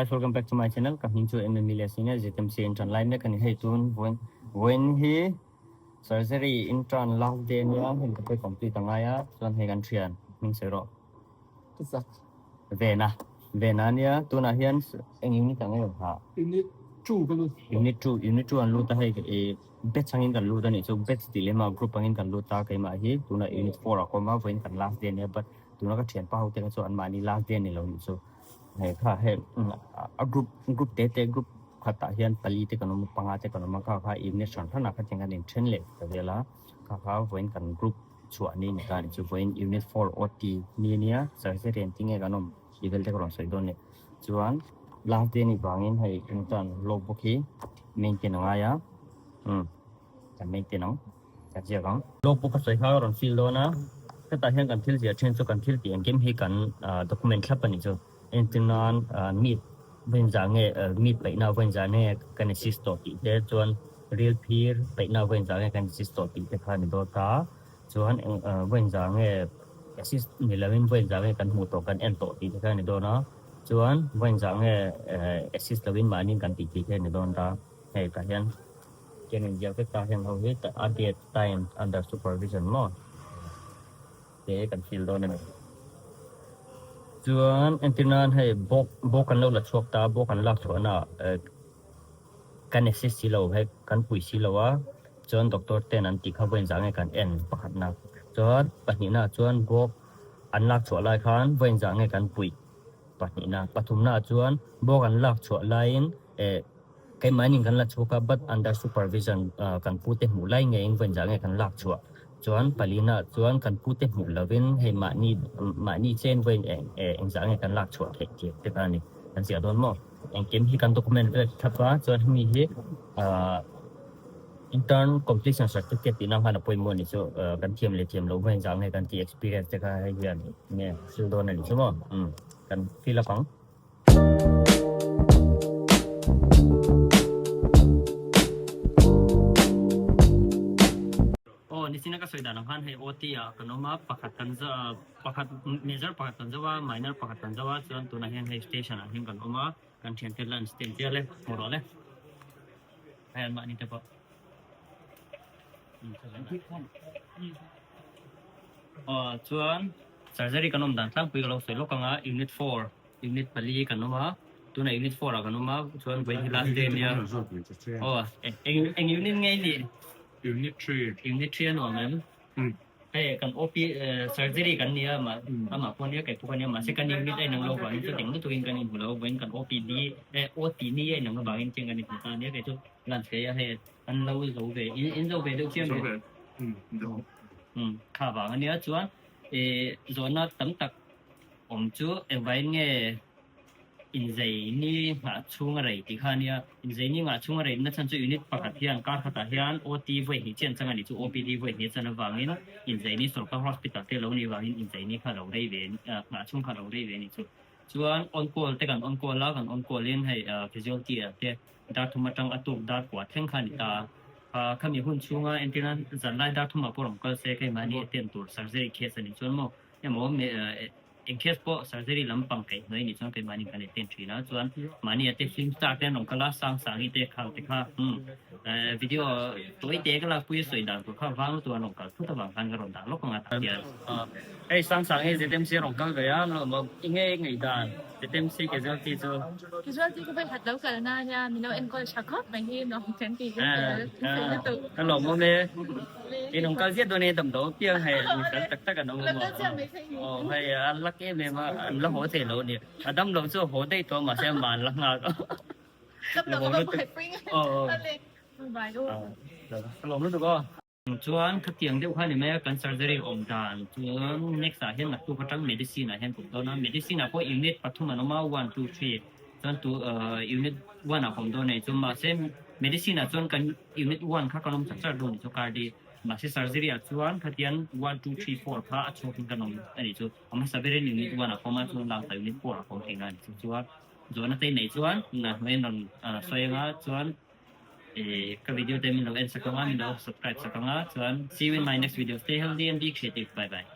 guys, welcome back to my channel. Ka hming chu MM Elias in a ZMC intern lai mek ani. Hei tun vawiin vawiin hi surgery intern last day ania heng ka pawh complete angai a chuan hei kan thian hming sawi rawh. Vena Vena ania tunah hian eng unit ang nge ha? Unit 2 ka lut. Unit 2 unit 2 an lut a hei i batch angin kan lut anih chu batch tih lem ah group angin kan lut a keimah hi tunah unit 4 ah ka awm a vawiin kan last day ania but tuna ka thianpa ho te kha chu anmahni last day a ni lo nih chu hei kha hei a group group te te group khatah hian pali te kan awm a panga te kan awm a kha kha unit hran hran ah kha kan inthen leh ta vel a kha kha vawiin kan group chhuah ni ni ta nih chu vawiin unit 4 OT ni ania surgery an ti nge kan awm tih vel te ka rawn sawi dawn a ni chuan last day a nih vangin hei intern logbook hi maintain a ngai a umm kan maintain ang. Ka ziak ang. Logbook a sawi kha a rawn fill dawn a, hetah hian kan thil ziah then chu kan thil tih engkim hi kan document thlap a nih chu. Entir nan meet vawiinzah nge meet peihna vawiinzah nge kan assist tawh tih te chuan ril phir peihna vawiinzah nge kan assist tawh tih te kha a ni dawn ta. Chuan vawiinzah nge assist ni lovin vawiinzah nge kan hmuh tawh kan en tawh tih te kha a ni dawn a. Chuan vawiinzah nge assist lovin mahni kan tih tih te a ni dawn ta. Hei tah hian. Ken inziak vek ta heng ho hi a date time under supervision maw te kan feel dawn a ni. Chuan entir nan hei bawk bawk kan lo la chhuak ta bawk kan lak chhuah na ah kan assist si lo hei kan pui si lo a chuan doctor ten an tih kha vawiin zah nge kan en pakhat na chuan pahnih na chuan bawk an lak chhuah lai khan vawiin zah nge kan puih pahnih na pathum na chuan bawk an lak chhuah laiin eh. Keimahni kan la chhuak a but under supervision kan pute hmuh lai ngeiin vawiin zah nge kan lak chhuah chuan palina chuan kan pute hmuh lovin hei mahni mahni chen vawiin eng engzah nge kan lak chhuah theih tih te kha a ni kan ziah dawn maw engkim hi kan document vek thlap a chuan hemi hi ah intern completion certificate tih na khan a pawimawh a nih chu kan thiam leh thiam loh vawiin zah nge kan tih experience te kha hei hian nge fill dawn a nih chu maw kan fill up ang. Aw nichina ka sawi dan ang khan hei OT ah kan awm a pakhat kan pakhat major pakhat kan zo a minor pakhat kan zo a chuan tunah hian hei station ah hian kan awm a kan thiante lunch te an tia le hmu rawh le hei an mahni te pawh aw chuan surgery kan awm dan tlangpui ka lo sawi lawk ang a unit 4 Unit pali kan awm a, tunah unit 4 ah kan awm a, chuan vawiin hi last day ania. Aw, eng eng unit nge i nih? Unit 3. Unit 3 a nuam em? Hei kan OP surgery kan nia mah amah pawh ania kei pawh ka nia mahse kan unit a inang lo vangin chu ding lutukin kan inhmu lo vawiin kan OPD eh OT ni a inang avangin chiang kan inhmu ta ania kei chu lunch ka ei a hei an lo zo ve in in zo ve deuh chiang em? Kha vang ania chuan ih zawhna tam tak Awm chu engvaiin nge inzei ni nghah chhung a rei tih kha ania. Inzei ni nghah chhung a rei na chhan chu unit pakhat hian kar khatah hian OT vawi hnih chian chang a nih chu OPD vawi hnih a chan avangin inzei ni sawrkar hospital te lo nih vangin inzei ni kha lo rei ve nghah chhung kha lo rei ve a nih chu. Chuan on call te kan on call a, kan on call in hei casualty ah te dar thum atang a tuk dar kua thleng kha a ni ta a. Khami hun chhunga entirna zanlai dar thumah pawh rawn kal se keimahni attend tur surgery case a nih chuan maw Emaw eng case pawh surgery lampang kaih hnuai nih chuan keimahni kan attend thin a, chuan mahni ah te film star te an rawn kal a, sang sangi te khang te kha umm video tawi te ka lakpui a sawi dan tur kha vang lutuk an rawn kal thut avang khan ka rawn dah lawk ang a tah hian. Hei sang sangi ZMC a rawn kal ve a, enge ngaihdan ZMC casualty chu? Casualty ka vei khat lo kal na ania min lo enkawl tha khawp mai hi nuam kan ti ka fel lutuk. Ka lawmawm e. I nung kal ziah dawn e dam lo piang hei mi fel tak tak an awm a maw aw hei a lak em em a an la haw thei lo a ni a dam lo chu a haw daih tawh mahse amah an la nghak aw aw ka lawm lutuk aw. Chuan khatiang deuh kha ni mai a kan surgery awm dan chuan next ah hian naktuk atang medicine ah hian ka awm dawn a medicine ah pawh unit pathum an awm a one two three chuan tu unit one ah ka awm dawn a ni chu mahse medicine ah chuan kan Unit one kha kan awm char char dawn chu Cardi. Mahse surgery ah chuan khatian one two three four kha a chhuak in kan awm a nih chu. A hmasa berin unit one ah ka awm a chuan last ah unit four ah ka awm thei a nih chu. Chuan zawhna te nei chuan hnuai in rawn sawi anga chuan ih ka video te min lo en sak anga min lo subscribe sak anga chuan see you in my next video stay healthy and be creative bye bye.